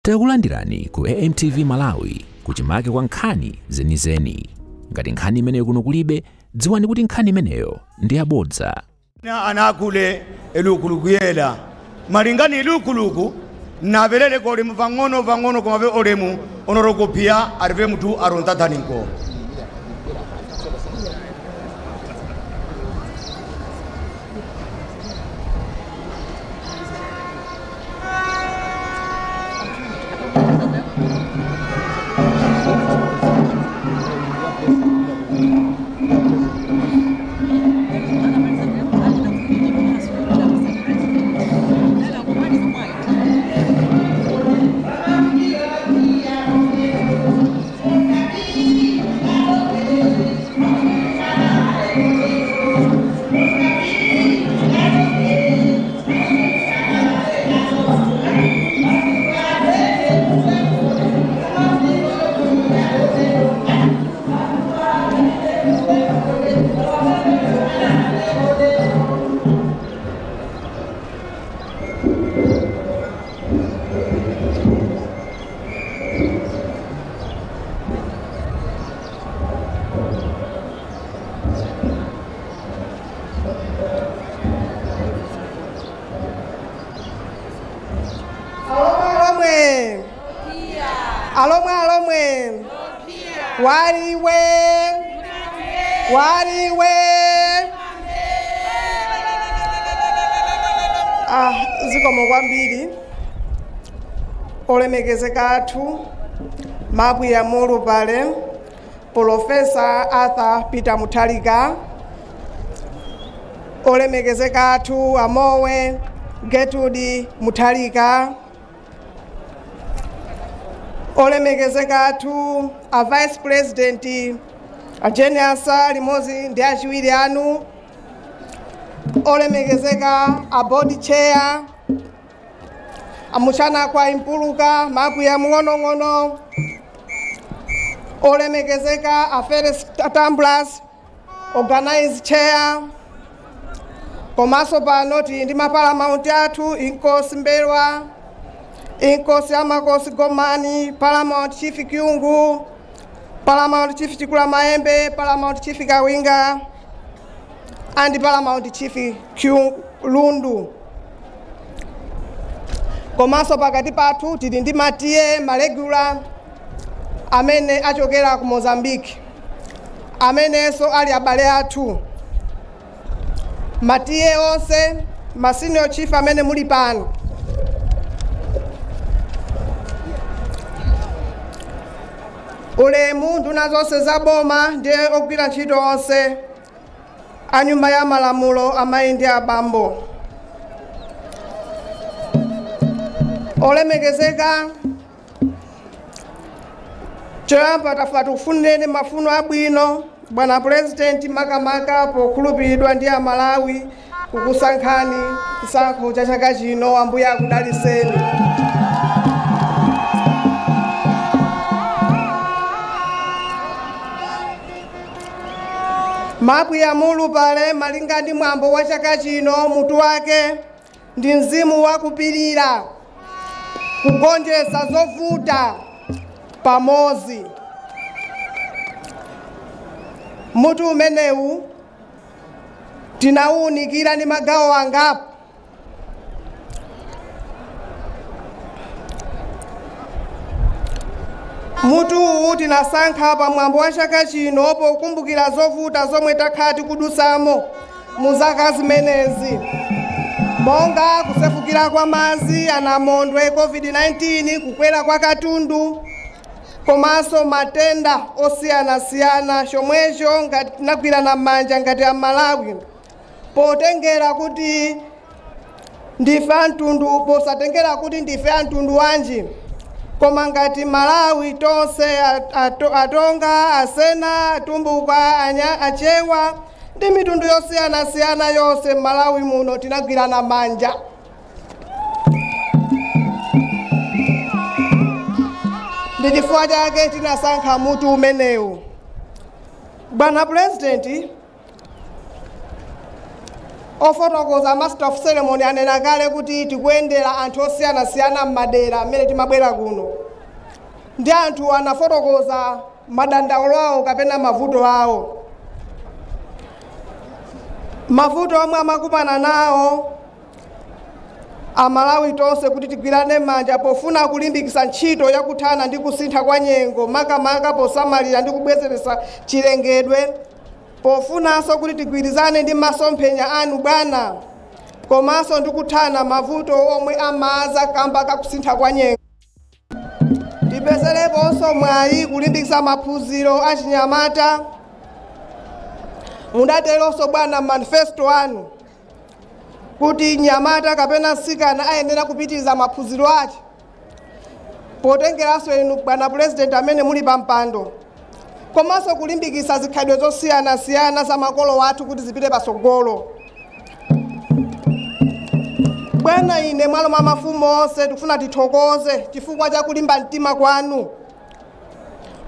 Takulandirani ku AMTV Malawi kuchimake kwa nkhani zenizeni. Ngati nkhani imeneyo kuno kulibe, dziwani kuti nkhani imeneyo ndi yabodza. Anakule elukulukuyela malingani elukuluku navelele kolemu vang'ono vang'ono komave olemu onorokopia arive mutu arontathaninko. Alomwe alomwe waliwe waliwe. Zikomo kwambiri olemekezeka athu mabwiya mulupale Profesa Arthur Peter Mutharika, olemekezeka athu amowe Gertrude Mutharika, olemekezeka athu a Vice President a Jane Ansah limodzi ndi achiwiri anu, olemekezeka a board chair amuchana kwa impuluka mabwiya mng'onong'ono, olemekezeka a Felix Tamblas organize chair, komanso pano tili ndi maparamount athu Inkosi Mbelwa, Inkosi Amakosi Gomani, Paramount Chief Kyungu, Paramount Chief Chikula Maembe, Paramount Chief Kawinga and Paramount Chief Lundu. Komanso pakati pathu tili ndi matiye maregula amene achokera ku Mozambique, amenenso ali abale athu. Matiye onse ma senior chief amene muli pano, ulemu nduna zonse za boma ndiye ogwira ntchito onse a nyumba ya malamulo amayi ndi abambo. Olemekezeka, choyamba tafa tikufunireni mafuno abwino bwana President, makamaka pokhulupiridwa ndi Amalawi kukusankhani chisankho cha chaka chino. Ambuye akudaliseni. Mabwiya mulupale malinga ndi mwambo wa chaka chino, mutu wake ndi mzimu wakupirira, kugonjetsa zovuta pamodzi. Mutu umenewu tinawunikira ndi magawo angapo. Mutu uwu tinasankha pa mwambo wa chaka chino pokumbukira zovuta zomwe takhala tikudusamo mu zaka zimenezi, monga kusefukira kwa madzi, anamondwe, COVID-19, kukwera kwa katundu, komanso matenda osiyanasiyana. Chomwecho ngati tinagwirana m'manja ngati Amalawi potengera kuti ndife amtundu, posatengera kuti ndife amtundu wanji, koma ngati Malawi tonse atonga, asena, atumbuka, achewa ndi mitundu yosiyanasiyana yonse Malawi muno tinagwirana manja. Ndi chifukwa chake tinasankha mutu umenewu. Bwana President, Ofotokoza master of ceremony anena kale kuti tikuyendera anthu osiyanasiyana m'madera amene timabwera kuno, ndi anthu anafotokoza madandaulo awo kapena mavuto awo. Mavuto omwe amakumana nawo Amalawi tonse kuti tigwirane manja pofuna kulimbikitsa ntchito yakuthana ndi kusintha kwa nyengo, makamaka posamalira ndi kubwezeretsa chilengedwe, pofunanso kuti tigwirizane ndi masomphenya anu bwana, komanso ndi kuthana mavuto omwe amaza kamba kakusintha kwa nyengo. Tipezereponso mwayi kulimbikitsa maphunziro achinyamata. Mudateronso bwana manifesto anu kuti nyamata kapena mtsikana ayenera kupitiriza maphunziro ake, potengeranso inu bwana president amene muli pa mpando, komanso kulimbikitsa zikhalidwe zosiyanasiyana za makolo athu kuti zipite patsogolo. Bwana, ine mwalo mwa mafumu onse tikufuna tithokoze chifukwa cha kulimba mtima kwanu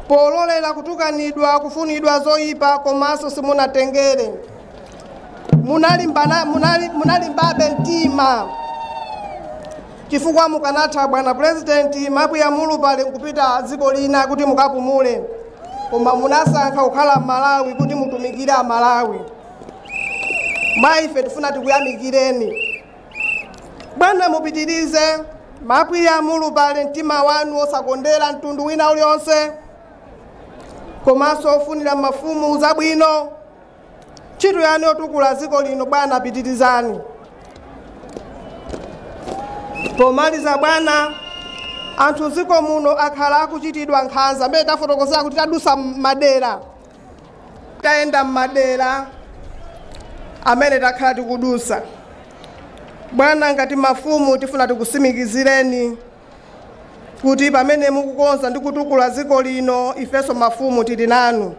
pololera kutukanidwa, kufunidwa zoyipa, komanso simunatengere. Munalimbabe mtima chifukwa mukanatha bwana president mabwiya mulupale nkupita dziko lina kuti mukapumule, koma munasankha kukhala Malawi kuti mutumikire Amalawi. Mwa ife tifuna tikuyamikireni bwana, mupitirize mabwiya mulupale mtima wanu osakondera mtundu wina uliwonse, komanso ofunira mafumu zabwino. Ntchito yanu yotukula dziko lino bwana, pitirizani. Pomaliza bwana, anthu dziko muno akhala akuchitidwa nkhanza amene tafotokozera kuti tadusa madera, tayenda m'madera amene takhala tikudusa. Bwana, ngati mafumu tifuna tikusimikizireni kuti pamene mukukonza ndi kutukula dziko lino, ifenso mafumu tili nanu.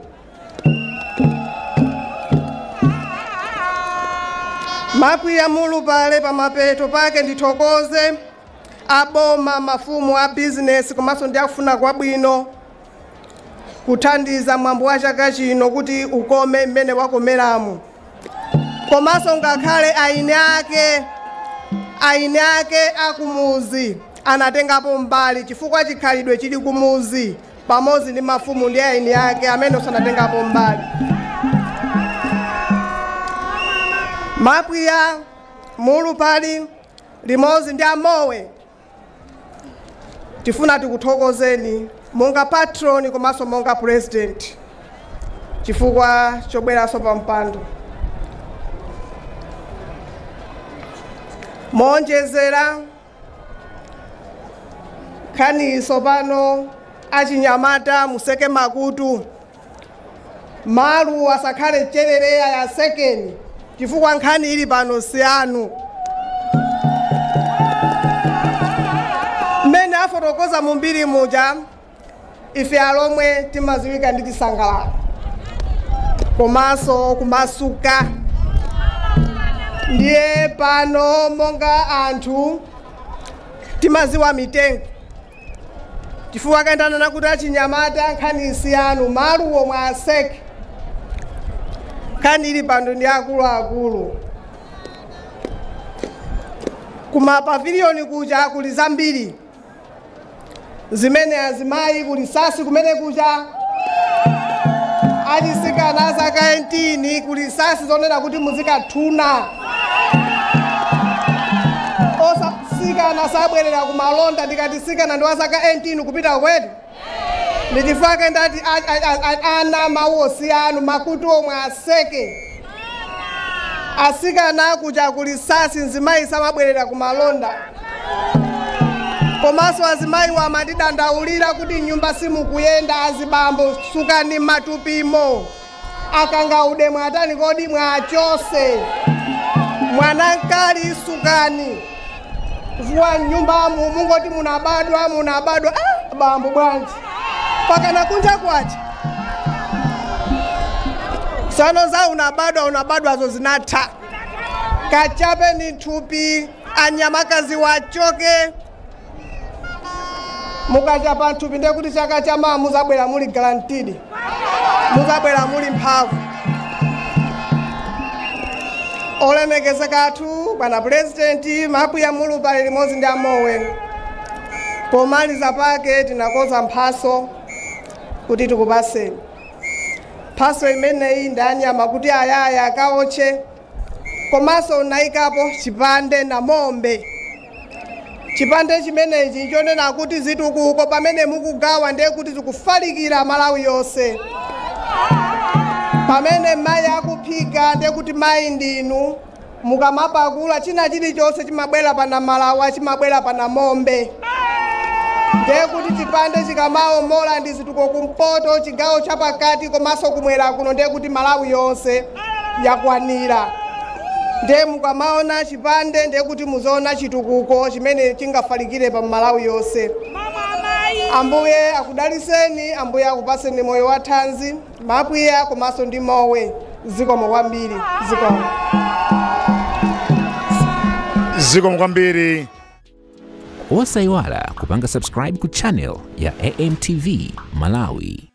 Mabwiya mulupale pamapeto pake ndithokoze aboma, mafumu a bizinesi komanso ndi akufuna kwabwino kuthandiza mwambo wa chaka chino kuti ukome mmene wakomeramu, komanso ngakhale aine ake akumuzi anatengapo mbali chifukwa chikhalidwe chili kumuzi pamodzi ndi mafumu ndi aine ake amene osanatengapo mbali. Mabwiya mulupali limodzi ndi amowe tifuna tikuthokozeni monga patron komanso monga president chifukwa chobweranso pa mpando. Monjezera nkhaniso pano achinyamata museke makutu, malu asakhale cherereya ya sekeni chifukwa nkhani ili pano si anu. Mmene afotokoza mumbiri muja, ife alomwe timaziwika ndi chisangalalo komanso kumasuka. Ndiye pano monga anthu timaziwa mitengo chifukwa kaendanana kuti achinyamata nkhani si anu, maluwo mwaseke. Nkhani ili pano ndi akuluakulu. Kuma paviliyoni kuja kuli zambiri zimene azimayi kuli sasi kumene kuja achisikana zaka 18 kuli sasi zonena kuti muzikathuna. Osasikana sabwerera kumalonda, ndikati sikana ndi wa zaka 18 kupita kwetu. Ndichifukwa ndati ana mawu osiyanu makutu omwe aseke. Asikana kuja kuli sasi nzimayi samabwerera kumalonda. Komanso azimayi wamatidandaulira kuti nyumba simukuyenda, azibambo sukani matupimo. Akangaude mwatani kodi mwachose. Mwanankali sukani. Chifukwa nyumbamu mungoti munabadwa munabadwa, bambo bwanji. Pakana kunja kwacha. Sano za unabadwa unabadwa zo zinatha. Kachape ni thupi, anyamakazi wachoke. Mukachapa nthupi ndiye kuti chaka cha mawa muzabwera muli guaranteed. Muzabwera muli mphamvu. Olemekezeka athu bwana Purezidenti, mapwiya Mulupale limodzi ndi amowe, pomaliza pake tinakonza mphaso kuti tikupaseni. Mphaso imeneyi ndanyama kuti ayaya akaotche, komanso unayikapo chipande na mombe. Chipande chimenechi chonena kuti zitukuko pamene mukugawa ndiye kuti zikufalikira Malawi yonse. Pamene mayi akuphika ndiye kuti mayi ndinu mukamapakula china chilichonse chimabwera pana Malawa, chimabwera pana mombe. Ndiye kuti chipande chikamaomola ndi zitukuko kumpoto, chigawo chapakati komanso kumwera kuno, ndiye kuti Malawi yonse yakwanira. Ndiye mukamaona chipande ndiye kuti muzoona chitukuko chimene chingafalikire pa Malawi yonse. Ambuye akudaliseni, Ambuye akupaseni moyo wa thanzi, mapwiya komanso ndi mowe. Zikomo kwambiri, zikomo. Zikomo kwambiri. Osayiwala kupanga subscribe ku channel ya AMTV Malawi.